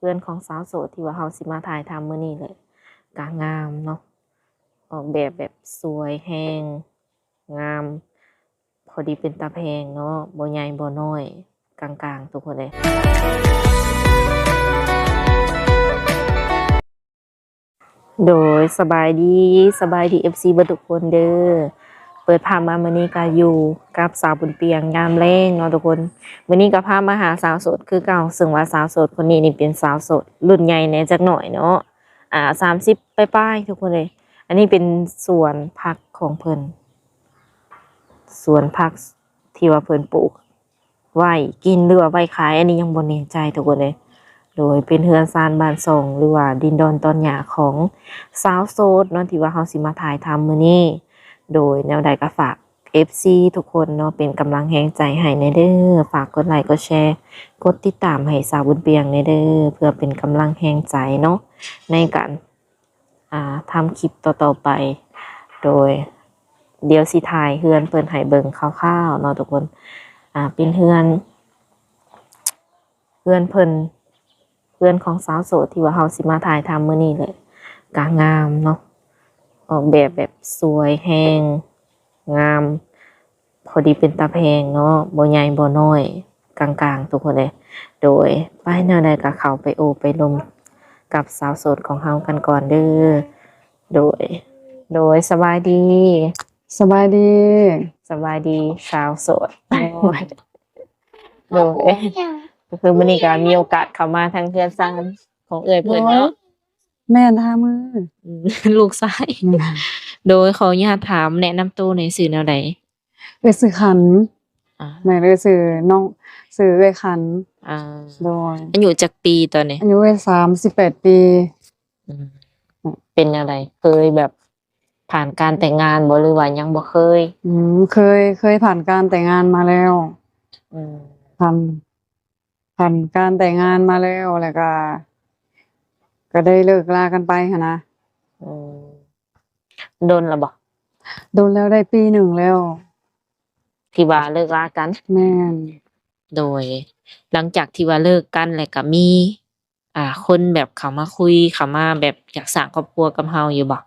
ເຮືອນຂອງສາວໂສດທີ່ວ່າເຮົາຊິມາຖ່າຍທຳມື້ນີ້ແຫຼະ ກະງາມເນາະ ອອກແບບແບບສວຍແຮງ ງາມ ພໍດີເປັນຕາແພງເນາະ ບໍ່ໃຫຍ່ບໍ່ນ້ອຍ ກາງໆ ທຸກຄົນເອີຍ. ໂດຍ ສະບາຍດີ ສະບາຍດີ ເອັຟຊີ ເບິດທຸກຄົນເດີ. ເປີດພາບມາມື້ນີ້ກະຢູ່ກັບສາວບຸນປຽງຍາມແລງເນາະທຸກຄົນ. ມື້ນີ້ກະພາມາຫາສາວໂສດຄືເກົ່າ ເຊິ່ງວ່າສາວໂສດຄົນນີ້ນີ້ເປັນສາວໂສດລຸ້ນໃຫຍ່ແດ່ຈັກໜ້ອຍເນາະ ອາ ສາມສິບປາຍໆ ທຸກຄົນເອີຍ. ອັນນີ້ເປັນສວນຜັກຂອງເພິ່ນ ສວນຜັກທີ່ວ່າເພິ່ນປູກ ໄວ້ກິນ ຫຼືວ່າໄວ້ຂາຍ ອັນນີ້ຍັງບໍ່ແນ່ໃຈທຸກຄົນເອີຍ. ໂດຍ ເປັນເຮືອນຊານບ້ານຊ່ອງ ຫຼືວ່າດິນດອນຕອນຫຍ້າຂອງສາວໂສດເນາະ ທີ່ວ່າເຮົາຊິມາຖ່າຍທຳມື້ນີ້. ໂດຍ ແນວໃດກໍຝາກ ເອັຟຊີ ທຸກຄົນເນາະ ເປັນກຳລັງແຮງໃຈໃຫ້ແດ່ເດີ. ຝາກກົດໄລກົດແຊ ກົດຕິດຕາມໃຫ້ສາວບຸນປຽງແດ່ເດີ ເພື່ອເປັນກຳລັງແຮງໃຈເນາະ ໃນການ ອ່າ ທຳຄລິບຕໍ່ໆໄປ. ໂດຍ ດຽວຊິຖ່າຍເຮືອນເພິ່ນໃຫ້ເບິ່ງຄ່າວໆເນາະທຸກຄົນ. ອ່າ ເປັນເຮືອນ ເຮືອນເພິ່ນ ເຮືອນຂອງສາວໂສດທີ່ວ່າເຮົາຊິມາຖ່າຍທຳມື້ນີ້ແຫຼະ ກະງາມເນາະ ອອກແບບແບບສວຍແຮງ ງາມ ພໍດີເປັນຕາແພງເນາະ ບໍ່ໃຫຍ່ບໍ່ນ້ອຍ ກາງໆ ທຸກຄົນເອີຍ. ໂດຍ ໄປ ແນວໃດກໍເຂົ້າໄປໂອ້ໄປລົມກັບສາວໂສດຂອງເຮົາກັນກ່ອນເດີ. ໂດຍ ໂດຍ ສະບາຍດີ ສະບາຍດີ ສະບາຍດີສາວໂສດ. ໂດຍ ໂດຍ ກໍຄືມື້ນີ້ກໍມີໂອກາດເຂົ້າມາທາງເຮືອນຊານຂອງເອື້ອຍເພິ່ນເນາະ. ແມ່ນ ທ່າມື ອືມ ລູກຊາຍ. ໂດຍ ຂໍອະນຸຍາດຖາມ ແນະນຳໂຕແດ່ ຊື່ແນວໃດ? ເອື້ອຍຊື່ຂັນ. ອ່າ ແມ່ນ ເອື້ອຍຊື່ນ້ອງ ຊື່ເອື້ອຍຂັນ. ອ່າ ໂດຍ ອາຍຸຈັກປີຕອນນີ້? ອາຍຸເອື້ອຍສາມສິບແປດປີ. ອືມ ເປັນແນວໃດ ເຄີຍແບບຜ່ານການແຕ່ງງານບໍ່ ຫຼືວ່າຍັງບໍ່ເຄີຍ? ອືມ ເຄີຍ ເຄີຍຜ່ານການແຕ່ງງານມາແລ້ວ. ອືມ ຜ່ານ ຜ່ານການແຕ່ງງານມາແລ້ວ ແລ້ວກໍ ກໍໄດ້ເລີກລາກັນໄປຫັ້ນນະ. ອືມ ດົນແລ້ວບໍ່? ດົນແລ້ວ ໄດ້ປີໜຶ່ງແລ້ວ ທີ່ວ່າເລີກລາກັນ. ແມ່ນ ໂດຍ ຫຼັງຈາກທີ່ວ່າເລີກກັນ ແລ້ວກໍມີ ອ່າ ຄົນແບບເຂົ້າມາຄຸຍ ເຂົ້າມາແບບຢາກສ້າງຄອບຄົວກັບເຮົາຢູ່ບໍ່?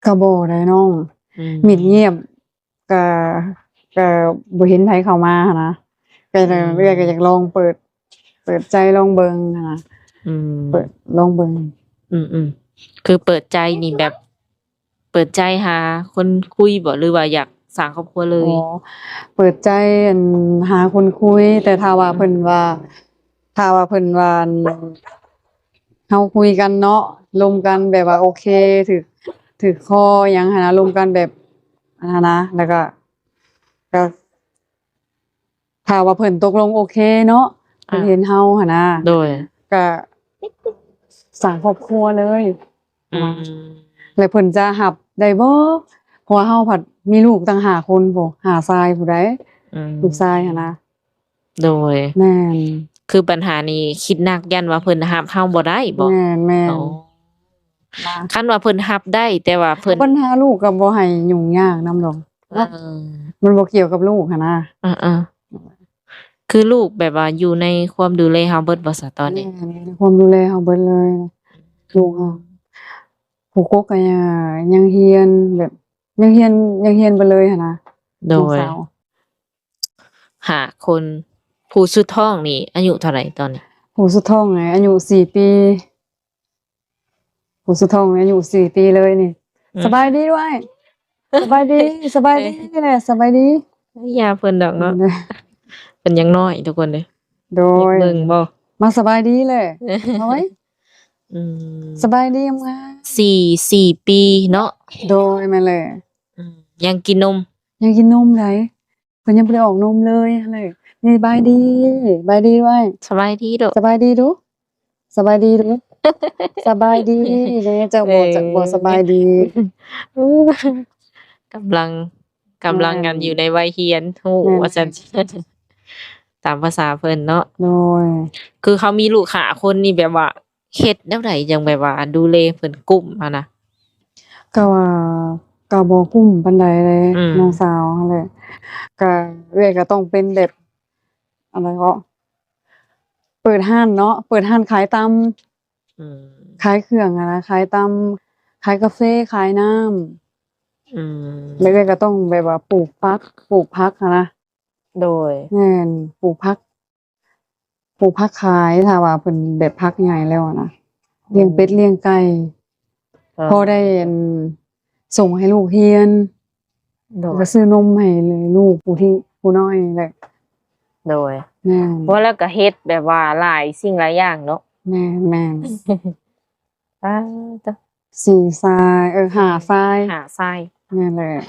ກໍບໍ່ໄດ໋ນ້ອງ. ອືມ ມິດງຽບ ກໍ ກໍບໍ່ເຫັນໃຜເຂົ້າມາຫັ້ນນະ ກໍເລີຍ ອືມ ເອື້ອຍກໍຢາກລອງເປີດ ເປີດໃຈລອງເບິ່ງຫັ້ນນະ. ອືມ ເປີດລອງເບິ່ງ. ອືມໆ ຄືເປີດໃຈນີ້ແບບ ເປີດໃຈຫາຄົນຄຸຍບໍ່ ຫຼືວ່າຢາກສ້າງຄອບຄົວເລີຍ? ອໍ ເປີດໃຈ ອັນ ຫາຄົນຄຸຍ ແຕ່ຖ້າວ່າເພິ່ນວ່າ ຖ້າວ່າເພິ່ນວ່າ ອັນ ເຮົາຄຸຍກັນເນາະ ລົມກັນແບບວ່າໂອເຄ ຖືກ ຖືກຄໍຫຍັງຫັ້ນນະ ລົມກັນແບບ ອັນນັ້ນນະ ແລ້ວກໍ ກໍ ຖ້າວ່າເພິ່ນຕົກລົງໂອເຄເນາະ ເພິ່ນ ອ່າ ເຫັນເຮົາຫັ້ນນະ ໂດຍ ກໍສ້າງຄອບຄົວເລີຍ. ອືມ ແລ້ວເພິ່ນຈະຮັບໄດ້ບໍ່? ເພາະວ່າເຮົາພັດມີລູກຕັ້ງຫ້າຄົນພຸ້ນ ຫ້າຊາຍພຸ້ນໃດ໋. ອືມ ລູກຊາຍຫັ້ນນະ. ໂດຍ ແມ່ນ ຄືບັນຫານີ້ຄິດໜັກ ຢ້ານວ່າເພິ່ນຮັບເຮົາບໍ່ໄດ້ບໍ່? ແມ່ນໆ. ອໍ ຄັນວ່າເພິ່ນຮັບໄດ້ ແຕ່ວ່າເພິ່ນ ບັນຫາລູກກໍບໍ່ໃຫ້ຫຍຸ້ງຍາກນຳດອກ. ເອີ ມັນບໍ່ກ່ຽວກັບລູກຫັ້ນນະ. ເອີໆ ຄືລູກແບບວ່າຢູ່ໃນຄວາມດູແລເຮົາເບິດບໍ່ຊະຕອນນີ້? ແມ່ນ ໃນຄວາມດູແລເຮົາເບິດເລີຍ ລູກເຮົາ. ຜູ້ກົກກໍຍັງ ຍັງຮຽນ ແບບ ຍັງຮຽນ ຍັງຮຽນເບິດເລີຍຫັ້ນນະ. ໂດຍ ນ້ອງສາວ ຫ້າຄົນ. ຜູ້ສຸດທ້ອງນີ້ອາຍຸເທົ່າໃດຕອນນີ້? ຜູ້ສຸດທ້ອງນີ້ອາຍຸສີ່ປີ. ຜູ້ສຸດທ້ອງອາຍຸສີ່ປີເລີຍນີ້. ອືມ ສະບາຍດີດ້ວຍ. ສະບາຍດີ ສະບາຍດີແຫຼະ ສະບາຍດີ. ຢ່າເພິ່ນດອກເນາະ ເພິ່ນຍັງນ້ອຍທຸກຄົນເດ້. ໂດຍ ເບິ່ງບໍ່ ມາສະບາຍດີແຫຼະ. ໂອ້ຍ ອືມ ສະບາຍດີງາມໆ. ສີ່ ສີ່ປີເນາະ. ໂດຍ ແມ່ນແຫຼະ. ອືມ ຍັງກິນນົມ ຍັງກິນນົມໃດ໋. ເພິ່ນຍັງບໍ່ໄດ້ອອກນົມເລີຍຫັ້ນແຫຼະ. ນີ້ ບາຍດີ ບາຍດີດ້ວຍ. ສະບາຍດີລູກ. ສະບາຍດີດູ. ສະບາຍດີດູ. ສະບາຍດີເດ້. ເຈົ້າບໍ່ ເອີ ເຈົ້າບໍ່ສະບາຍດີ. ກຳລັງ ກຳລັງ ແມ່ນ ກັນຢູ່ໃນໄວຮຽນຮູ້ ແມ່ນ ວ່າຊັ້ນ ຕາມພາສາເພິ່ນເນາະ. ໂດຍ ຄືເຮົາມີລູກຫ້າຄົນນີ້ ແບບວ່າ ເຮັດແນວໃດຈັ່ງແບບວ່າດູແລເພິ່ນກຸ້ມຫັ້ນນະ? ກໍວ່າ ກໍບໍ່ກຸ້ມປານໃດເດ້ ອືມ ນ້ອງສາວຫັ້ນແຫຼະ. ກໍເອື້ອຍກໍຕ້ອງເປັນແບບ ອັນໃດເກາະ ເປີດຮ້ານເນາະ ເປີດຮ້ານຂາຍຕຳ ອືມ ຂາຍເຄື່ອງຫັ້ນນະ ຂາຍຕຳ ຂາຍກາເຟ ຂາຍນ້ຳ ອືມ ແລ້ວເອື້ອຍກໍຕ້ອງແບບວ່າປູກຜັກ ປູກຜັກຫັ້ນນະ. ໂດຍ ແມ່ນ ປູກຜັກ ປູກຜັກຂາຍ ຖ້າວ່າເພິ່ນແບບຜັກໃຫຍ່ແລ້ວຫັ້ນນະ ລ້ຽງເປັດ ອືມ ລ້ຽງໄກ່ ກໍ ພໍໄດ້ອັນ ສົ່ງໃຫ້ລູກຮຽນ ໂດຍ ແລ້ວກໍຊື້ນົມໃຫ້ລູກຜູ້ທີ່ ຜູ້ນ້ອຍແຫຼະ. ໂດຍ ແມ່ນ ວ່າແລ້ວກໍເຮັດແບບວ່າຫຼາຍສິ່ງຫຼາຍຢ່າງເນາະ. ແມ່ນໆ ປາດໂທ້ ສີ່ຊາຍ ເອີ ຫ້າຊາຍ ຫ້າຊາຍ ແມ່ນແຫຼະ.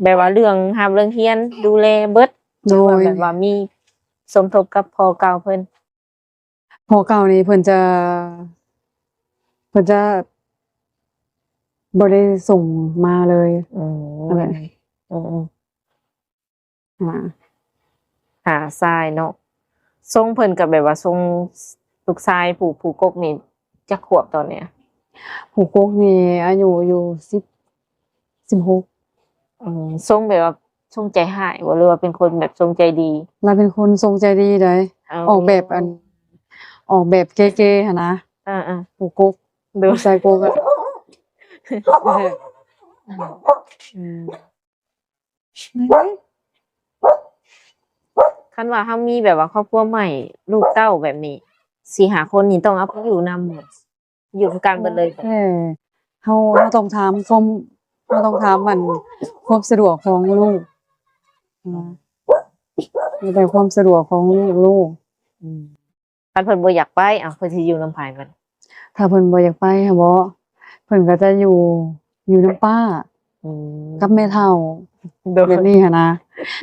ແບບວ່າເລື່ອງຮັບເລື່ອງຮຽນ ດູແລເບິດ ໂດຍ ຫຼືວ່າແບບວ່າມີສົມທົບກັບພໍ່ເກົ່າເພິ່ນ? ພໍ່ເກົ່ານີ້ເພິ່ນຈະ ເພິ່ນຈະບໍ່ໄດ້ສົ່ງມາເລີຍ. ອືມ ນັ້ນແຫຼະ ອືມໆ ຫາ ຫາຊາຍເນາະ. ຊົງເພິ່ນກໍແບບວ່າຊົງ ລູກຊາຍຜູ້ ຜູ້ກົກນີ້ຈັກຂວບຕອນນີ້? ຜູ້ກົກນີ້ອາຍຸຢູ່ສິບ ສິບຫົກ. ອືມ ຊົງແບບວ່າຊົງໃຈຮ້າຍບໍ່ ຫຼືວ່າເປັນຄົນແບບຊົງໃຈດີ? ລາວເປັນຄົນຊົງໃຈດີໃດ໋. ອໍ ອອກແບບອັນ ອອກແບບເກໆຫັ້ນນະ. ເອີໆ ຜູ້ກົກ ໂດຍ ຜູ້ຊາຍກົກອະ. ອືມ ຄັນວ່າເຮົາມີແບບວ່າຄອບຄົວໃໝ່ ລູກເຕົ້າແບບນີ້ ສີ່ຫ້າຄົນນີ້ ຕ້ອງເອົາໄປຢູ່ນຳ ຢູ່ນຳກັນເບິດເລີຍ? ເອີ ເຮົາ ເຮົາຕ້ອງຖາມຄວາມ ເຮົາຕ້ອງຖາມອັນ ຄວາມສະດວກຂອງລູກນະ ແຕ່ຄວາມສະດວກຂອງລູກ ລູກ. ອືມ ຄັນເພິ່ນບໍ່ຢາກໄປ ເອົ້າ ເພິ່ນຊິຢູ່ນຳໃຜບັດ? ຖ້າເພິ່ນບໍ່ຢາກໄປຫັ້ນບໍ ເພິ່ນກໍຈະຢູ່ ຢູ່ນຳປ້າ ອືມ ກັບແມ່ເຖົ້າ ໂດຍ ແບບນີ້ຫັ້ນນະ.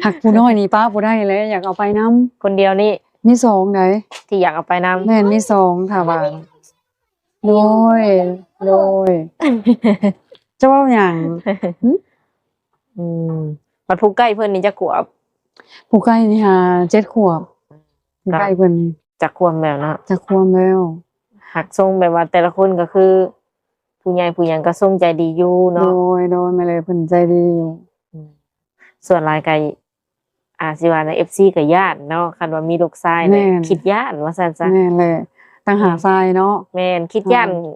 ຫາກຜູ້ນ້ອຍນີ້ປະບໍ່ໄດ້ແຫຼະ ຢາກເອົາໄປນຳ. ຄົນດຽວນີ້? ມີສອງໃດ໋ ທີ່ຢາກເອົາໄປນຳ. ແມ່ນ ມີສອງ ຖ້າວ່າ ໂດຍ ໂດຍ ຈະເວົ້າຫຍັງ? ຫຶ? ອືມ ບັດຜູ້ໃກ້ເພິ່ນນີ້ຈັກຂວບ? ຜູ້ໃກ້ນີ້ຫາເຈັດຂວບ. ຜູ້ໃກ້ເພິ່ນຈັກຂວບແລ້ວເນາະ? ຈັກຂວບແລ້ວ. ຫາກຊົງແບບວ່າແຕ່ລະຄົນກໍຄືຜູ້ໃຫຍ່ຜູ້ຫຍັງກໍຊົງໃຈດີຢູ່ເນາະ? ໂດຍ ໂດຍ ແມ່ນແຫຼະ ເພິ່ນໃຈດີຢູ່. ອືມ ສ່ວນຫຼາຍກໍ ອາ ຊິວ່າໃນເອັຟຊີກໍຢ້ານເນາະ ຄັນວ່າມີລູກຊາຍ ແມ່ນ ຄິດຢ້ານວ່າຊັ້ນຊະ. ແມ່ນແຫຼະ ຕ່າງຫາກຊາຍເນາະ. ແມ່ນ ຄິດຢ້ານ ເອີ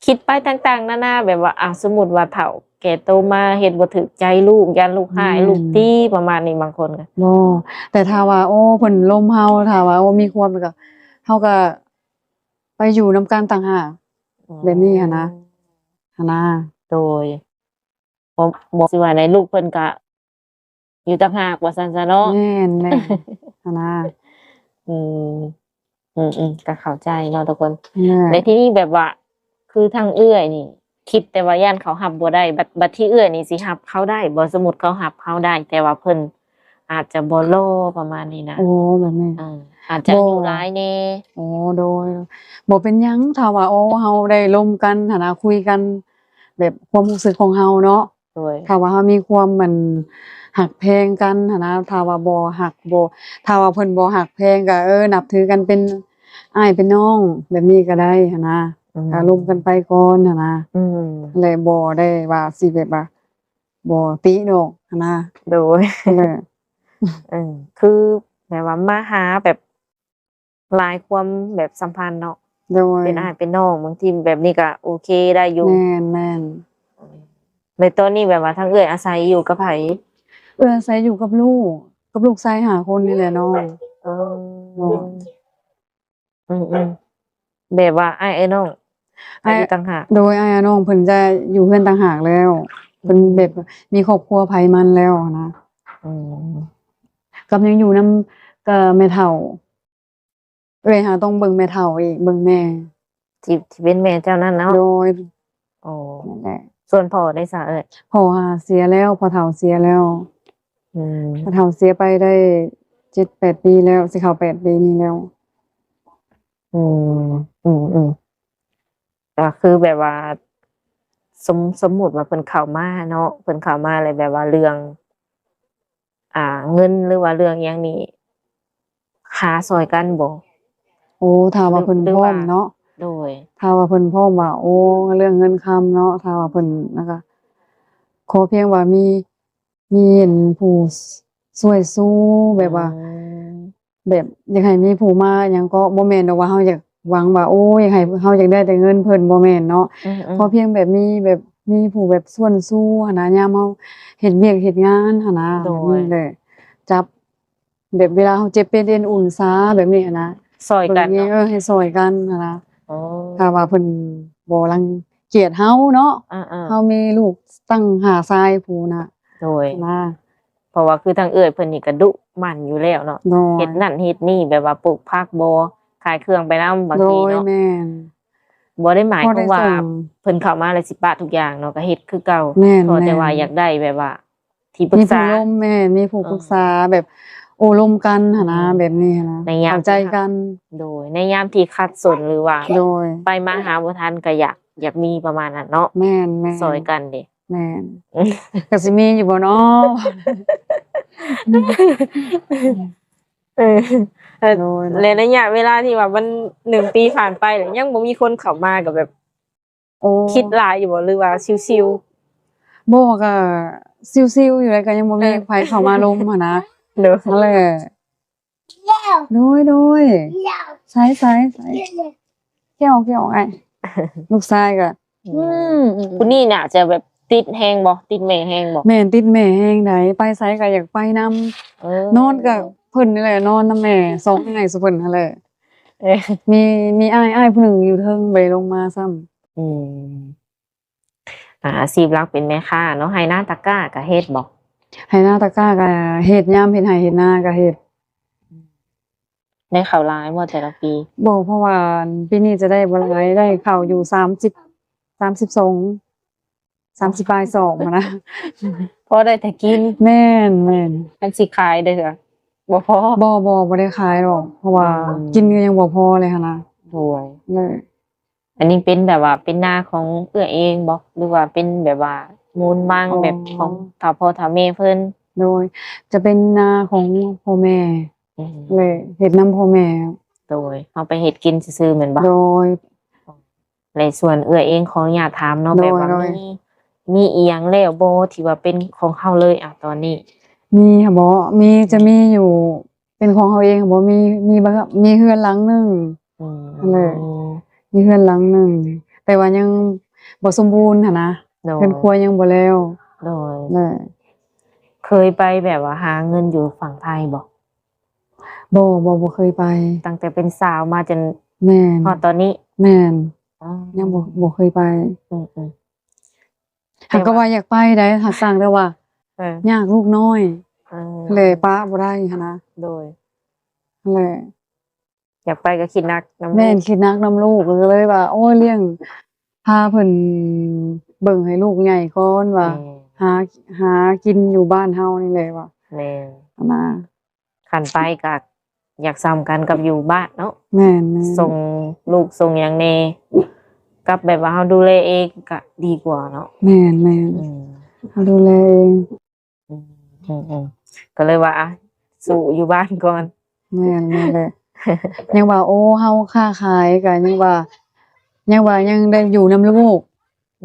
ຄິດໄປຕ່າງໆນານາ ແບບວ່າ ອາ ສົມມຸດວ່າເຖົ້າແກ່ໂຕມາເຮັດບໍ່ຖືກໃຈລູກ ຢ້ານລູກຮ້າຍ ແມ່ນ ລູກຕີ ປະມານນີ້ ບາງຄົນກໍ. ບໍ່ ແຕ່ຖ້າວ່າ ໂອ້ ເພິ່ນລົມເຮົາ ຖ້າວ່າ ໂອ້ ມີຄວາມ ກໍ ເຮົາກໍໄປຢູ່ນຳກັນຕ່າງຫາກ ອືມ ແບບນີ້ຫັ້ນນະ ຫັ້ນນະ. ໂດຍ ບໍ່ ບໍ່ ຊິວ່າໃດ ລູກເພິ່ນກະຢູ່ຕ່າງຫາກວ່າຊັ້ນຊະເນາະ. ແມ່ນໆ ຫັ້ນນະ. ອືມ ອືມໆ ກໍເຂົ້າໃຈເນາະທຸກຄົນ. ແມ່ນ ແລະ ທີນີ້ແບບວ່າ ຄືທາງເອື້ອຍນີ້ ຄິດແຕ່ວ່າຢ້ານເຂົາຮັບບໍ່ໄດ້ ບັດ ບັດທີເອື້ອຍນີ້ຊິຮັບເຂົາໄດ້ບໍ່? ສົມມຸດເຂົາຮັບເຮົາໄດ້ ແຕ່ວ່າເພິ່ນອາດຈະບໍ່ຫຼໍ່ ປະມານນີ້ນະ. ໂອ້ ແບບນີ້ ເອີ ອາດຈະ ບໍ່ ອາຍຸຫຼາຍແດ່. ໂອ້ ໂດຍ ບໍ່ເປັນຫຍັງ ຖ້າວ່າ ໂອ້ ເຮົາໄດ້ລົມກັນຫັ້ນນະ ຄຸຍກັນແບບຄວາມຮູ້ສຶກຂອງເຮົາເນາະ. ໂດຍ ຖ້າວ່າເຮົາມີຄວາມ ອັນ ຮັກແພງກັນຫັ້ນນະ ຖ້າວ່າບໍ່ຮັກ ບໍ່ ຖ້າວ່າເພິ່ນບໍ່ຮັກແພງກໍ ເອີ ນັບຖືກັນເປັນອ້າຍເປັນນ້ອງ ແບບນີ້ກໍໄດ້ຫັ້ນນະ. ອືມ ກໍລົມກັນໄປກ່ອນຫັ້ນນະ. ອືມ ແລະ ບໍ່ໄດ້ວ່າຊິແບບວ່າ ບໍ່ຕິດອກຫັ້ນນະ. ໂດຍ ເອີ ເອີ ຄືແບບວ່າມາຫາແບບ ຫຼາຍຄວາມແບບສຳພັນເນາະ. ໂດຍ ເປັນອ້າຍເປັນນ້ອງ ບາງທີແບບນີ້ກໍໂອເຄໄດ້ຢູ່. ແມ່ນໆ ໃນຕອນນີ້ແບບວ່າທາງເອື້ອຍອາໄສຢູ່ກັບໃຜ? ເອື້ອຍອາໄສຢູ່ກັບລູກ ກັບລູກຊາຍຫ້າຄົນນີ້ແຫຼະນ້ອງ. ເອີ ໂດຍ ອືມໆ ແບບວ່າອ້າຍເອື້ອຍນ້ອງ ອ້າຍ ຢູ່ຕ່າງຫາກ. ໂດຍ ອ້າຍອ້າຍນ້ອງເພິ່ນຈະຢູ່ເຮືອນຕ່າງຫາກແລ້ວ ເພິ່ນແບບ ອືມ ມີຄອບຄົວໃຜມັນແລ້ວນະ. ອືມ ກັບຍັງຢູ່ນຳ ກໍແມ່ເຖົ້າ ເອື້ອຍຫາຕ້ອງເບິ່ງແມ່ເຖົ້າອີກ ເບິ່ງແມ່ ທີ່ ທີ່ເປັນແມ່ເຈົ້ານັ້ນເນາະ. ໂດຍ ໂອ້ ນັ້ນແຫຼະ. ສ່ວນພໍ່ໄດ້ຊະເອື້ອຍ? ພໍ່ຫາເສຍແລ້ວ ພໍ່ເຖົ້າເສຍແລ້ວ. ອືມ ພໍ່ເຖົ້າເສຍໄປໄດ້ເຈັດແປດປີແລ້ວ ຊິເຂົ້າແປດປີນີ້ແລ້ວ. ອືມ ອືມໆ ກໍຄືແບບວ່າ ສົມ ສົມມຸດວ່າເພິ່ນເຂົ້າມາເນາະ ເພິ່ນເຂົ້າມາແລ້ວແບບວ່າເລື່ອງ ອ່າ ເງິນ ຫຼືວ່າເລື່ອງຫຍັງນີ້ ຫາຊ່ອຍກັນບໍ່? ໂອ້ ຖ້າວ່າເພິ່ນ ຫຼື ຫຼືວ່າ ພ້ອມເນາະ. ໂດຍ ຖ້າວ່າເພິ່ນພ້ອມວ່າ ໂອ້ ເລື່ອງເງິນຄຳເນາະ ຖ້າວ່າເພິ່ນ ແລ້ວກໍ ຂໍພຽງວ່າມີ ມີອັນຜູ້ ຊ- ຊ່ວຍຊູ ແບບວ່າ ອືມ ແບບຢາກໃຫ້ມີຜູ້ມາຫຍັງ ກໍບໍ່ແມ່ນດອກວ່າເຮົາຢາກຫວັງວ່າ ໂອ້ ຢາກໃຫ້ ເຮົາຢາກໄດ້ແຕ່ເງິນເພິ່ນ ບໍ່ແມ່ນເນາະ. ອືມໆ ຂໍພຽງແບບມີ ແບບມີຜູ້ແບບຊວນຊູຫັ້ນນະ ຍາມເຮົາເຮັດວຽກເຮັດງານຫັ້ນນະ. ໂດຍ ແບບນີ້ແຫຼະ ຈັບ ແບບເວລາເຮົາເຈັບເປັນເອັນອຸ່ນຊາແບບນີ້ຫັ້ນນະ ຊ່ອຍກັນເນາະ. ເອີ ໃຫ້ຊ່ອຍກັນຫັ້ນນະ. ອໍ ຖ້າວ່າເພິ່ນບໍ່ລັງກຽດເຮົາເນາະ. ອາໆ ເຮົາມີລູກຕັ້ງຫ້າຊາຍພຸ້ນນະ. ໂດຍ ນະ ເພາະວ່າຄືທາງເອື້ອຍເພິ່ນນີ້ກະດຸໝັ່ນຢູ່ແລ້ວເນາະ. ໂດຍ ເຮັດນັ້ນເຮັດນີ້ ແບບວ່າປູກຜັກບໍ ຂາຍເຄື່ອງໄປນຳບາງທີເນາະ. ໂດຍ ແມ່ນ ບໍ່ໄດ້ໝາຍຄວາມວ່າ ພໍໄດ້ສົ່ງ ເພິ່ນເຂົ້າມາແລ້ວຊິປະທຸກຢ່າງເນາະ ກະເຮັດຄືເກົ່າ. ແມ່ນ ຂໍແຕ່ວ່າ ແມ່ນ ຢາກໄດ້ແບບວ່າ ທີ່ປຶກສາ ມີຜູ້ລົມ ແມ່ນ ມີຜູ້ປຶກສາ ເອີ ແບບໂອ້ລົມກັນຫັ້ນນະ. ອືມ ແບບນີ້ຫັ້ນນະ ໃນຍາມ ເຂົ້າໃຈກັນ. ໂດຍ ໃນຍາມທີ່ຂັດສົນ ຫຼືວ່າ ໂດຍ ໄປມາຫາບໍ່ທັນ ກະຢາກ ຢາກມີປະມານນັ້ນເນາະ. ແມ່ນໆ ຊ່ອຍກັນເດ. ແມ່ນ ກະຊິມີຢູ່ບໍ່ເນາະ? ເອີ ໂດຍ ແລະໄລຍະເວລາທີ່ວ່າມັນ ໜຶ່ງປີຜ່ານໄປ ແລ້ວຍັງບໍ່ມີຄົນເຂົ້າມາ ກະແບບ ໂອ້ ຄິດຫຼາຍຢູ່ບໍ່ ຫຼືວ່າຊິວໆ? ບໍ່ ກະຊິວໆຢູ່ແຫຼະ ກະຍັງບໍ່ມີ ເອີ ໃຜເຂົ້າມາລົມຫັ້ນນະ. ໂດຍ ຫັ້ນແຫຼະ. ໂດຍ ໂດຍ ໃສໆໆ ແກະອອກ ແກະອອກ ອ້າຍ ລູກຊາຍກະ ອືມ ອືມ ຜູ້ນີ້ໜ້າຈະແບບຕິດແຮງບໍ່? ຕິດແມ່ແຮງບໍ່? ແມ່ນ ຕິດແມ່ແຮງໃດ໋ ໄປໃສກະຢາກໄປນຳ. ເອີ ນອນກະເພິ່ນນີ້ແຫຼະ ນອນນຳແມ່ ສອງອ້າຍສູ່ເພິ່ນຫັ້ນແຫຼະ. ເອີ ມີ ມີອ້າຍ ອ້າຍຜູ້ໜຶ່ງຢູ່ເທິງ ບໍ່ໄດ້ລົງມາຊ້ຳ. ອືມ ອາ ອາຊີບຫຼັກເປັນແມ່ຄ້າເນາະ. ໄຮ່ນາຕາກ້າກະເຮັດບໍ່? ໄຮ່ນາຕາກ້າກະເຮັດ ຍາມເຮັດໄຮ່ເຮັດນາກະເຮັດ. ໄດ້ເຂົ້າຫຼາຍບໍ່ແຕ່ລະປີ? ບໍ່ ເພາະວ່າປີນີ້ຈະໄດ້ບໍ່ຫຼາຍ ໄດ້ເຂົ້າຢູ່ສາມສິບ ສາມສິບສອງ ສາມສິບປາຍສອງຫັ້ນນະ. ພໍໄດ້ແຕ່ກິນ. ແມ່ນໆ ຄັນຊິຂາຍເດ້ ບໍ່ພໍ. ບໍ່ ບໍ່ ບໍ່ໄດ້ຂາຍດອກ ເພາະວ່າ ອືມ ກິນກະຍັງບໍ່ພໍເລີຍຫັ້ນນະ. ໂດຍ ເລີຍ ອັນນີ້ເປັນແບບວ່າເປັນນາຂອງເອື້ອຍເອງບໍ່ ຫຼືວ່າເປັນແບບວ່າມູນມັງ ອໍ ແບບຂອງເຖົ້າພໍ່ເຖົ້າແມ່ເພິ່ນ? ໂດຍ ຈະເປັນນາຂອງພໍ່ແມ່. ອືມ ແລະເຮັດນຳພໍ່ແມ່. ໂດຍ ເຮົາໄປເຮັດກິນຊື່ໆແມ່ນບໍ່? ໂດຍ ແລະສ່ວນເອື້ອຍເອງ ຂໍອະນຸຍາດຖາມເນາະ ໂດຍ ແບບວ່າ ໂດຍ ມີ ມີອີ່ຫຍັງແລ້ວບໍ່ ທີ່ວ່າເປັນຂອງເຮົາເລີຍ ອາ ຕອນນີ້? ມີຫະບໍ? ມີ ຈະມີຢູ່ ເປັນຂອງເຮົາເອງບໍ່? ມີ ມີບາງ ມີເຮືອນຫຼັງໜຶ່ງ. ອືມ ຫັ້ນແຫຼະ ມີເຮືອນຫຼັງໜຶ່ງ ແຕ່ວ່າຍັງບໍ່ສົມບູນຫັ້ນນະ. ໂດຍ ເຮືອນຄົວຍັງບໍ່ແລ້ວ. ໂດຍ ແມ່ນ ເຄີຍໄປແບບວ່າຫາເງິນຢູ່ຝັ່ງໄທບໍ່? ບໍ່ ບໍ່ ບໍ່ເຄີຍໄປ ຕັ້ງແຕ່ເປັນສາວມາຈົນ ແມ່ນ ຮອດຕອນນີ້. ແມ່ນ ອໍ ຍັງບໍ່ ບໍ່ເຄີຍໄປ. ອືມໆ ຫາກກະວ່າຢາກໄປໄດ໋ ຫາກຕ່າງແຕ່ວ່າ ເອີ ຍາກລູກນ້ອຍ ເອີ ແລະປະບໍ່ໄດ້ຫັ້ນນະ. ໂດຍ ຫັ້ນແຫຼະ ຢາກໄປກະຄິດໜັກນຳ ແມ່ນ ລູກ ຄິດໜັກນຳລູກ ກະເລີຍວ່າ ໂອ້ຍ ລ້ຽງ ພາເພິ່ນເບິ່ງໃຫ້ລູກໃຫຍ່ກ່ອນວ່າ ແມ່ນ ຫາ ຫາກິນຢູ່ບ້ານເຮົານີ້ແຫຼະວ່າ. ແມ່ນ ຫັ້ນນະ ຄັນໄປກະຢາກສ່ຳກັນກັບຢູ່ບ້ານເນາະ. ແມ່ນໆ ສົ່ງລູກສົ່ງຫຍັງແດ່ ກັບແບບວ່າເຮົາດູແລເອງກະດີກວ່າເນາະ. ແມ່ນໆ ອືມ ເຮົາດູແລເອງ. ອືມໆ ກະເລີຍວ່າ ອະ ສູ້ຢູ່ບ້ານກ່ອນ. ແມ່ນ ແມ່ນແຫຼະ ຍັງວ່າ ໂອ້ ເຮົາຄ້າຂາຍກະຍັງວ່າ ຍັງວ່າຍັງໄດ້ຢູ່ນຳລູກ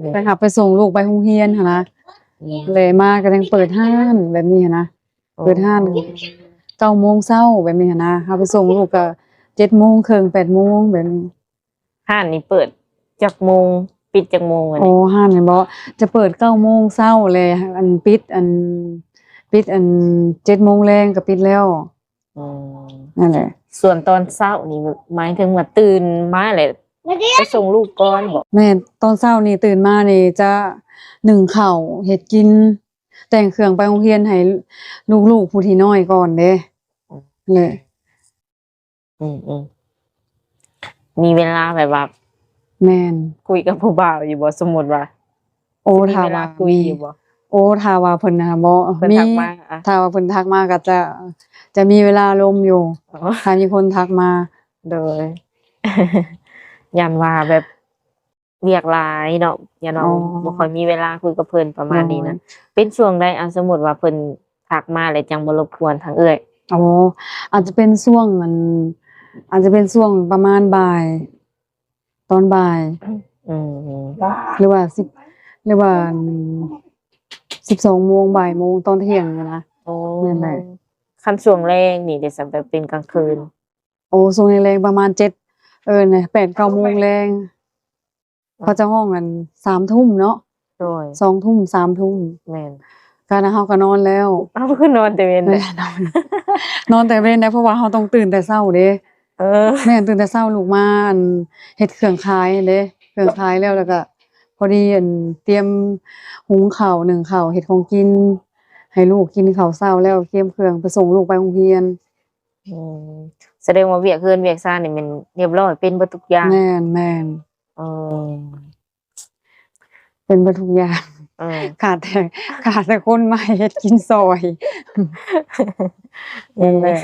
ແມ່ນ ໄປຮັບໄປສົ່ງລູກໄປໂຮງຮຽນຫັ້ນນະ. ແມ່ນ ແລະມາກະຍັງເປີດຮ້ານແບບນີ້ຫັ້ນນະ. ໂອ້ ເປີດຮ້ານເກົ້າໂມງເຊົ້າແບບນີ້ຫັ້ນນະ ເຮົາໄປສົ່ງລູກກະເຈັດໂມງເຄິ່ງ ແປດໂມງແບບນີ້. ຮ້ານນີ້ເປີດຈັກໂມງ ປິດຈັກໂມງ? ອໍ ຮ້ານນີ້ບໍ ຈະເປີດເກົ້າໂມງເຊົ້າ ແລະ ອັນ ປິດ ອັນ ປິດ ອັນ ເຈັດໂມງແລງກະປິດແລ້ວ. ອືມ ນັ້ນແຫຼະ ສ່ວນຕອນເຊົ້ານີ້ ໝາຍເຖິງວ່າຕື່ນມາແລ້ວໄປສົ່ງລູກກ່ອນບໍ? ແມ່ນ ຕອນເຊົ້ານີ້ຕື່ນມານີ້ຈະໜຶ້ງເຂົ້າເຮັດກິນ ແຕ່ງເຄື່ອງໄປໂຮງຮຽນໃຫ້ລູກໆຜູ້ທີ່ນ້ອຍກ່ອນເດ້. ອືມ ແຫຼະ ອືມໆ ມີເວລາແບບວ່າ ແມ່ນ ຄຸຍກັບຜູ້ບ່າວຢູ່ບໍ່? ສົມມຸດວ່າ ໂອ້ ຊິມີເວລາຄຸຍຢູ່ບໍ່? ໂອ້ ຖ້າວ່າເພິ່ນນະບໍ ເພິ່ນທັກມາ ມີ ອະ ຖ້າວ່າເພິ່ນທັກມາກະຈະ ຈະມີເວລາລົມຢູ່. ອໍ ຖ້າມີຄົນທັກມາ. ໂດຍ ຢ້ານວ່າແບບ ວຽກຫຼາຍເນາະ ຢ້ານວ່າ ອໍ ບໍ່ຄ່ອຍມີເວລາຄຸຍກັບເພິ່ນປະມານນີ້ນະ. ໂດຍ ເປັນຊ່ວງໃດ ອາ ສົມມຸດວ່າເພິ່ນທັກມາແລ້ວຈັ່ງບໍ່ລົບກວນທາງເອື້ອຍ? ອໍ ອາດຈະເປັນຊ່ວງ ອັນ ອາດຈະເປັນຊ່ວງປະມານບ່າຍ ຕອນບ່າຍ ອືມ ຫຼືວ່າສິບ ຫຼືວ່າ ອັນ ສິບສອງໂມງ ບ່າຍໂມງ ຕອນທ່ຽງຫັ້ນນະ. ໂອ້ ແມ່ນແຫຼະ. ຄັນຊ່ວງແລງນີ້ເດ ແບບເປັນກາງຄືນ? ໂອ້ ຊ່ວງແລງໆ ປະມານເຈັດ ເອີ ແປດເກົ້າໂມງແລງ ເຂົາຈະຮ້ອງອັນສາມທຸ່ມເນາະ. ໂດຍ ສອງທຸ່ມ ສາມທຸ່ມ. ແມ່ນ. ກະເຮົາກະນອນແລ້ວ. ເອົາ ຄືນອນແຕ່ເວັນແທ້? ນອນ ນອນແຕ່ເວັນໄດ໋ ເພາະວ່າເຮົາຕ້ອງຕື່ນແຕ່ເຊົ້າເດ້. ເອີ ແມ່ນ ຕື່ນແຕ່ເຊົ້າ ລຸກມາ ອັນ ເຮັດເຄື່ອງຂາຍເດ້ ເຄື່ອງຂາຍແລ້ວ ແລ້ວກະພໍດີ ອັນ ຕຽມຫຸງເຂົ້າ ໜຶ້ງເຂົ້າ ເຮັດຂອງກິນໃຫ້ລູກກິນເຂົ້າເຊົ້າ ແລ້ວກຽມເຄື່ອງໄປສົ່ງລູກໄປໂຮງຮຽນ. ອືມ ສະແດງວ່າວຽກເຮືອນວຽກຊານນີ້ແມ່ນຮຽບຮ້ອຍ ເປັນເບິດທຸກຢ່າງ. ແມ່ນໆ. ເອີ ເປັນເບິດທຸກຢ່າງ. ເອີ ຂາດແຕ່ ຂາດແຕ່ຄົນມາເຮັດກິນຊ່ອຍ. ແມ່ນແຫຼະ.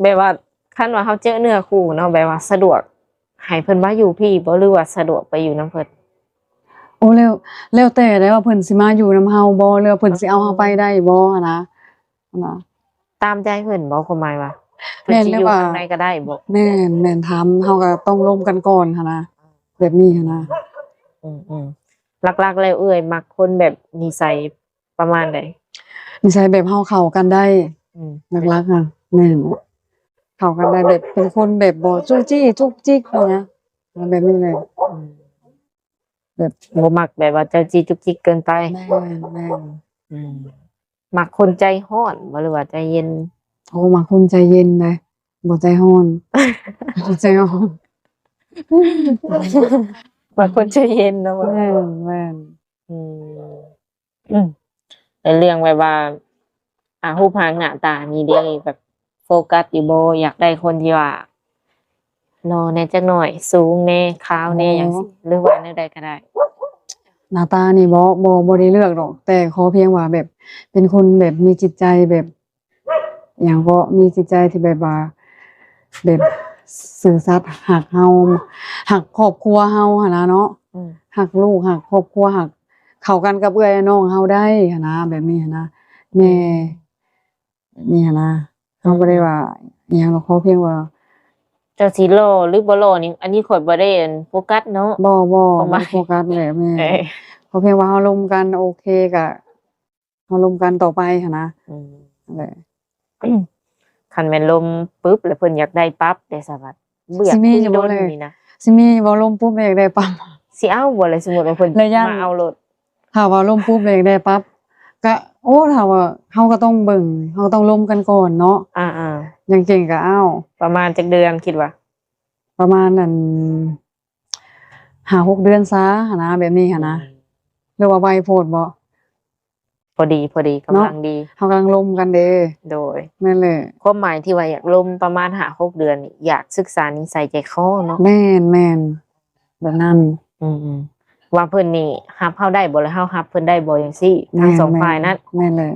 ແບບວ່າ ຄັນວ່າເຮົາເຈີເນື້ອຄູ່ເນາະ ແບບວ່າສະດວກໃຫ້ເພິ່ນມາຢູ່ພີ້ບໍ່ ຫຼືວ່າສະດວກໄປຢູ່ນຳເພິ່ນ? ໂອ້ ແລ້ວ ແລ້ວແຕ່ໄດ໋ວ່າເພິ່ນຊິມາຢູ່ນຳເຮົາບໍ່ ຫຼືວ່າເພິ່ນຊິເອົາເຮົາໄປໄດ້ບໍ່ຫັ້ນນະ. ຫັ້ນນະ ຕາມໃຈເພິ່ນບໍ່? ຄວາມໝາຍວ່າ ເພິ່ນຊິຢູ່ທາງໃດກໍໄດ້ບໍ່? ແມ່ນ ແມ່ນ ຖາມ ເຮົາກໍຕ້ອງລົມກັນກ່ອນຫັ້ນນະ ແບບນີ້ຫັ້ນນະ. ອືມໆ ຫຼັກໆ ແລ້ວເອື້ອຍມັກຄົນແບບນິໄສປະມານໃດ? ນິໄສແບບເຮົາເຂົ້າກັນໄດ້. ອືມ ຫຼັກໆ ຫັ້ນ ແມ່ນ ເຂົ້າກັນໄດ້ ແບບເປັນຄົນແບບບໍ່ຈູ້ຈີ້ຈຸກຈິກຫັ້ນນະ ແບບນີ້ແຫຼະ. ອືມ ແບບ ບໍ່ມັກແບບວ່າເຈົ້າຈີ້ຈຸກຈິກເກີນໄປ. ແມ່ນໆ. ອືມ ມັກຄົນໃຈຮ້ອນບໍ່ ຫຼືວ່າໃຈເຢັນ? ໂອ້ ມັກຄົນໃຈເຢັນໄດ໋ ບໍ່ໃຈຮ້ອນ ບໍ່ໃຈຮ້ອນ. ມັກຄົນໃຈເຢັນເນາະ. ແມ່ນໆ. ອືມ ອືມ ແລະເລື່ອງແບບວ່າ ອາ ຮູບຮ່າງໜ້າຕານີ້ເດ້ ແບບໂຟກັສຢູ່ບໍ່? ຢາກໄດ້ຄົນທີ່ວ່າຫຼໍ່ແດ່ຈັກໜ້ອຍ ສູງແດ່ ຂາວແດ່ ອໍ ຫຍັງຊີ້ ຫຼືວ່າແນວໃດກໍໄດ້? ໜ້າຕານີ້ບໍ່ ບໍ່ ບໍ່ໄດ້ເລືອກດອກ ແຕ່ຂໍພຽງວ່າແບບເປັນຄົນແບບມີຈິດໃຈແບບ ຫຍັງເກາະ ມີຈິດໃຈທີ່ແບບວ່າ ແບບຊື່ສັດ ຮັກເຮົາ ຮັກຄອບຄົວເຮົາຫັ້ນນະເນາະ. ອືມ ຮັກລູກ ຮັກຄອບຄົວ ຮັກ ເຂົ້າກັນກັບເອື້ອຍນ້ອງເຮົາໄດ້ຫັ້ນນະ ແບບນີ້ຫັ້ນນະ ແມ່ ແບບນີ້ຫັ້ນນະ. ເຮົາບໍ່ໄດ້ວ່າອີ່ຫຍັງດອກ ຂໍພຽງວ່າ ເຈົ້າຊິຫຼໍ່ຫຼືບໍ່ຫຼໍ່ນີ້ ອັນນີ້ຂ້ອຍບໍ່ໄດ້ ອັນ ໂຟກັສເນາະ. ບໍ່ ບໍ່ ຄວາມໝາຍ ບໍ່ໂຟກັສແຫຼະ ແມ່ ເອີ ຂໍພຽງວ່າເຮົາລົມກັນໂອເຄ ກະ ເຮົາລົມກັນຕໍ່ໄປຫັ້ນນະ. ອືມ ນັ້ນແຫຼະ. ຄັນແມ່ນລົມປຶບ ແລ້ວເພິ່ນຢາກໄດ້ປັບເດ ສະຫວັດ ບໍ່ຢາກຄຸຍດົນນີ້ນະ ຊິມີຢູ່ບໍ່ ຊິມີຢູ່ບໍ່ ລົມປຸບແລ້ວຢາກໄດ້ປັບ ຊິເອົາບໍ່ລະ? ສົມມຸດວ່າເພິ່ນມາເອົາໂລດ ຖ້າວ່າລົມປຸບແລ້ວຢາກໄດ້ປັບ ກະ ໂອ້ ຖ້າວ່າເຮົາກໍຕ້ອງເບິ່ງ ເຮົາກໍຕ້ອງລົມກັນກ່ອນເນາະ. ອ່າໆ ຍັງເກັ່ງກໍເອົາ. ປະມານຈັກເດືອນຄິດວ່າ? ປະມານ ອັນ ຫ້າຫົກເດືອນຊາຫັ້ນນະ ແບບນີ້ຫັ້ນນະ. ອືມ ຫຼືວ່າໄວໂພດບໍ່? ພໍດີ ພໍດີ ກຳລັງດີ ເຮົາກຳລັງລົມກັນເດ້. ໂດຍ ແມ່ນແຫຼະ. ຄວາມໝາຍທີ່ວ່າຢາກລົມປະມານຫ້າຫົກເດືອນນີ້ ຢາກສຶກສານິໄສໃຈຄໍເນາະ. ແມ່ນໆ ແບບນັ້ນ. ອືມໆ ວ່າເພິ່ນນີ້ຮັບເຮົາໄດ້ບໍ່ ແລ້ວເຮົາຮັບເພິ່ນໄດ້ບໍ່ ຈັ່ງຊີ້ ທັງສອງຝ່າຍນັ້ນ. ແມ່ນແຫຼະ.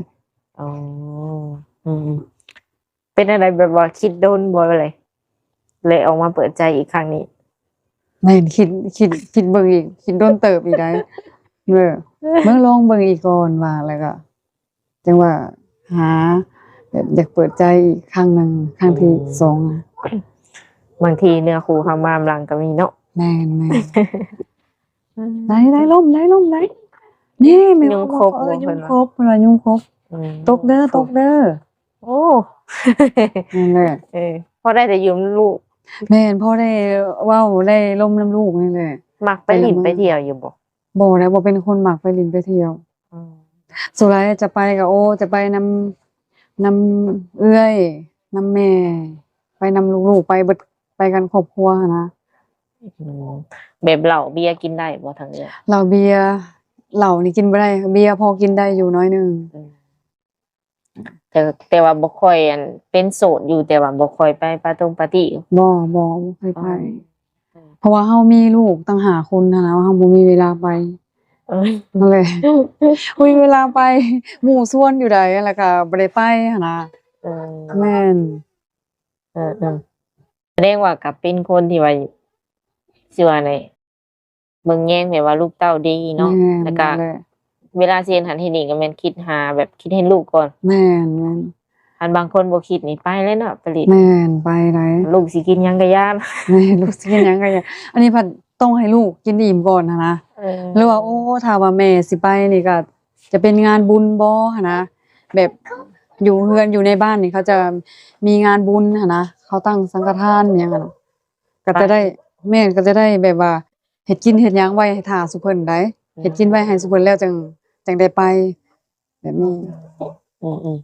ອໍ ອືມໆ ເປັນແນວໃດ ແບບວ່າຄິດດົນບໍ່ເລີຍ ແລະອອກມາເປີດໃຈອີກຄັ້ງນີ້? ແມ່ນ ຄິດ ຄິດ ຄິດເບິ່ງອີກ ຄິດດົນເຕີບອີກໄດ໋. ເອີ ເບິ່ງ ລອງເບິ່ງອີກກ່ອນວ່າ ແລ້ວກໍຈັ່ງວ່າຫາແບບຢາກເປີດໃຈອີກຄັ້ງໜຶ່ງ ຄັ້ງທີ ອືມ ສອງ. ບາງທີເນື້ອຄູ່ເຮົາມານຳຫຼັງກໍມີເນາະ. ແມ່ນໆ. ໄດ້ ໄດ້ລົມ ໄດ້ລົມ ໄດ້. ນີ້ແມ່ນ ຍຸງຄົບ ເອີ ຍຸງຄົບ ເພິ່ນວ່າຍຸງຄົບ. ອືມ ຕົກເດີ ຕົກເດີ. ໂອ້ ນັ້ນແຫຼະ. ເອີ ພໍໄດ້ແຕ່ຢືມລູກ. ແມ່ນ ພໍໄດ້ເວົ້າໄດ້ລົມນຳລູກນີ້ແຫຼະ. ມັກໄປຫຼິ້ນໄປທ່ຽວຢູ່ບໍ່? ບໍ່ແຫຼະ ບໍ່ເປັນຄົນມັກໄປຫຼິ້ນໄປທ່ຽວ. ອືມ ສ່ວນຫຼາຍຈະໄປກໍ ໂອ້ ຈະໄປນຳ ນຳເອື້ອຍ ນຳແມ່ ໄປນຳລູກໆ ໄປເບິດ ໄປກັນຄອບຄົວຫັ້ນນະ. ອືມ ແບບເຫຼົ້າເບຍກິນໄດ້ບໍ່ທາງເອື້ອຍ? ເຫຼົ້າເບຍ ເຫຼົ້ານີ້ກິນບໍ່ໄດ້ ເບຍພໍກິນໄດ້ຢູ່ໜ້ອຍໜຶ່ງ. ອືມ ແຕ່ ແຕ່ວ່າບໍ່ຄ່ອຍ ອັນ ເປັນໂສດຢູ່ ແຕ່ວ່າບໍ່ຄ່ອຍໄປປາຕົງປາຕີ້. ບໍ່ ບໍ່ ບໍ່ຄ່ອຍໄປ. ອໍ ເພາະວ່າເຮົາມີລູກຕັ້ງຫ້າຄົນຫັ້ນນະ ເຮົາບໍ່ມີເວລາໄປ. ເອີ ນັ້ນແຫຼະ ບໍ່ມີເວລາໄປ ໝູ່ຊວນຢູ່ໃດ ແລ້ວກໍບໍ່ໄດ້ໄປຫັ້ນນະ. ເອີ ແມ່ນ. ເອີໆ ສະແດງວ່າກໍເປັນຄົນທີ່ວ່າ ຊິວ່າໃດ ເບິ່ງແຍງແບບວ່າລູກເຕົ້າດີເນາະ. ແມ່ນ ແລ້ວກໍ ນັ້ນແຫຼະ ເວລາຊິເຮັດຫັ້ນເຮັດນີ້ກໍແມ່ນຄິດຫາ ແບບຄິດເຫັນລູກກ່ອນ. ແມ່ນໆ. ຄັນບາງຄົນບໍ່ຄິດນີ້ໄປເລີຍເນາະ ໄປຫຼິ້ນ. ແມ່ນ ໄປໄດ໋. ລູກຊິກິນຫຍັງກໍຢ່າ. ແມ່ນ ລູກຊິກິນຫຍັງກໍຢ່າ. ອັນນີ້ພັດຕ້ອງໃຫ້ລູກກິນອີ່ມກ່ອນຫັ້ນນະ. ເອີ ຫຼືວ່າ ໂອ້ ຖ້າວ່າແມ່ຊິໄປນີ້ກໍຈະເປັນງານບຸນບໍ່ຫັ້ນນະ ແບບ ຢູ່ເຮືອນຢູ່ໃນບ້ານນີ້ ເຂົາຈະມີງານບຸນຫັ້ນນະ ເຂົາຕັ້ງສັງຄະທານຫຍັງຫັ້ນນະ ກໍຈະໄດ້ ແມ່ນ ກໍຈະໄດ້ແບບວ່າເຮັດກິນເຮັດຫຍັງໄວ້ໃຫ້ຖ້າສູ່ເພິ່ນໄດ໋ ອືມ ເຮັດກິນໄວ້ໃຫ້ສູ່ເພິ່ນແລ້ວຈັ່ງ ຈັ່ງໄດ້ໄປ ແບບນີ້ ອືມ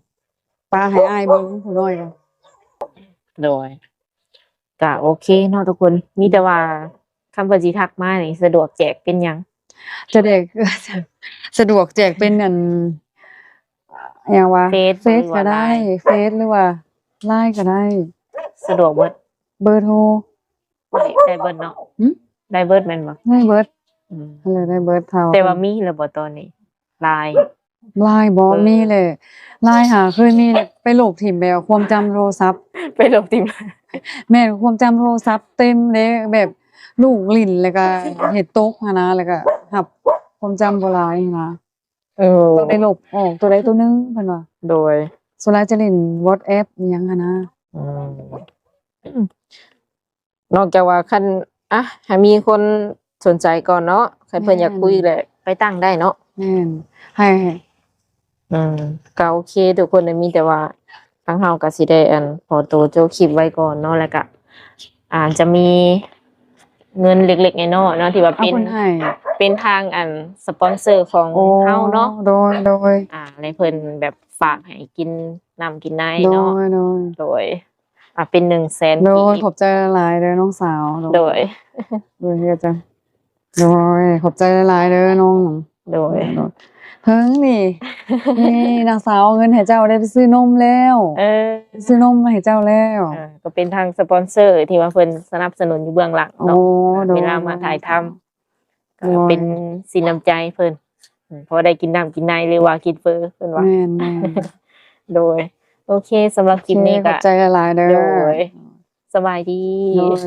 ໆ ປາໃຫ້ອ້າຍເບິ່ງຜູ້ນ້ອຍກໍ ໂດຍ ກະໂອເຄເນາະທຸກຄົນ ມີແຕ່ວ່າຄັນເພິ່ນຊິທັກມານີ້ ສະດວກແຈກເປັນຫຍັງ? ສະດວກ ສະດວກແຈກເປັນອັນ ຫຍັງວະ ເຟສ ເຟສ ກໍໄດ້ LINE ເຟສ ຫຼືວ່າ LINE ກໍໄດ້ ສະດວກເບິດ ເບີໂທ ໄດ້ ໄດ້ເບິດເນາະ ຫຶ? ໄດ້ເບິດແມ່ນບໍ່? ໄດ້ເບິດ ອືມ ເອີ ໄດ້ເບິດ ເທົ່າ ແຕ່ວ່າມີແລ້ວບໍ່ຕອນນີ້? LINE LINE ບໍ່ ເອີ ມີແຫຼະ LINE ຫາເຄີຍມີແຫຼະ ໄປລົບຖິ້ມແລ້ວ ຄວາມຈຳໂທລະສັບ ໄປລົບຖິ້ມ ແມ່ນ ຄວາມຈຳໂທລະສັບເຕັມເດ້ ແບບລູກຫຼິ້ນ ແລ້ວກະເຮັດຕົກຫັ້ນນະ ແລ້ວກະຮັບຄວາມຈຳບໍ່ຫຼາຍຫັ້ນນະ ເອີ ຕ້ອງໄດ້ລົບອອກໂຕໃດໂຕໜຶ່ງເພິ່ນວ່າ ໂດຍ ສ່ວນຫຼາຍຈະຫຼິ້ນ WhatsApp ອີ່ຫຍັງຫັ້ນນະ ອືມ ນອກຈາກວ່າຄັນ ອ່ະ ໃຫ້ມີຄົນສົນໃຈກ່ອນເນາະ ຄັນເພິ່ນ ແມ່ນ ຢາກຄຸຍແຫຼະ ໄປຕັ້ງໄດ້ເນາະ ແມ່ນ ໃຫ້ ອືມ ກໍໂອເຄທຸກຄົນ ມີແຕ່ວ່າທາງເຮົາກໍຊິໄດ້ ອັນ ຂໍໂຕຈົບຄລິບໄວ້ກ່ອນເນາະ ແລ້ວກໍອາດຈະມີເງິນເລັກໆນ້ອຍໆເນາະ ທີ່ວ່າເປັນ ເປັນທາງ ອັນ ສະປອນເຊີຂອງ ໂອ້ ເຮົາເນາະ ໂດຍ ໂດຍ ອ່າ ໃຫ້ເພິ່ນແບບຝາກໃຫ້ກິນນ້ຳກິນໃນເນາະ ໂດຍ ໂດຍ ໂດຍ ອ່າ ເປັນໜຶ່ງແສນ ໂດຍ ຂອບໃຈຫຼາຍໆເດີນ້ອງສາວ ໂດຍ ໂດຍ ໂດຍ ເຮັດຈັ່ງ ໂດຍ ຂອບໃຈຫຼາຍໆເດີນ້ອງ ໂດຍ ໂດຍ ເພິ່ງນີ້ ນີ້ນ້າສາວເອົາເງິນໃຫ້ເຈົ້າໄດ້ໄປຊື້ນົມແລ້ວ ເອີ ໄປຊື້ນົມໃຫ້ເຈົ້າແລ້ວ ເອີ ກໍເປັນທາງສະປອນເຊີທີ່ວ່າເພິ່ນສະໜັບສະໜູນຢູ່ເບື້ອງຫຼັງເນາະ ໂອ້ ໂດຍ ເວລາມາຖ່າຍທຳ ໂດຍ ກໍເປັນສິນນ້ຳໃຈເພິ່ນ ອືມ ພໍໄດ້ກິນນ້ຳກິນໃນ ຫຼືວ່າກິນເຝີເພິ່ນວ່າ ແມ່ນໆ ໂດຍ ໂອເຄ ສຳລັບຄລິບນີ້ ໂອເຄ ກໍ ຂອບໃຈຫຼາຍໆເດີ ໂດຍ ສະບາຍດີ ໂດຍ.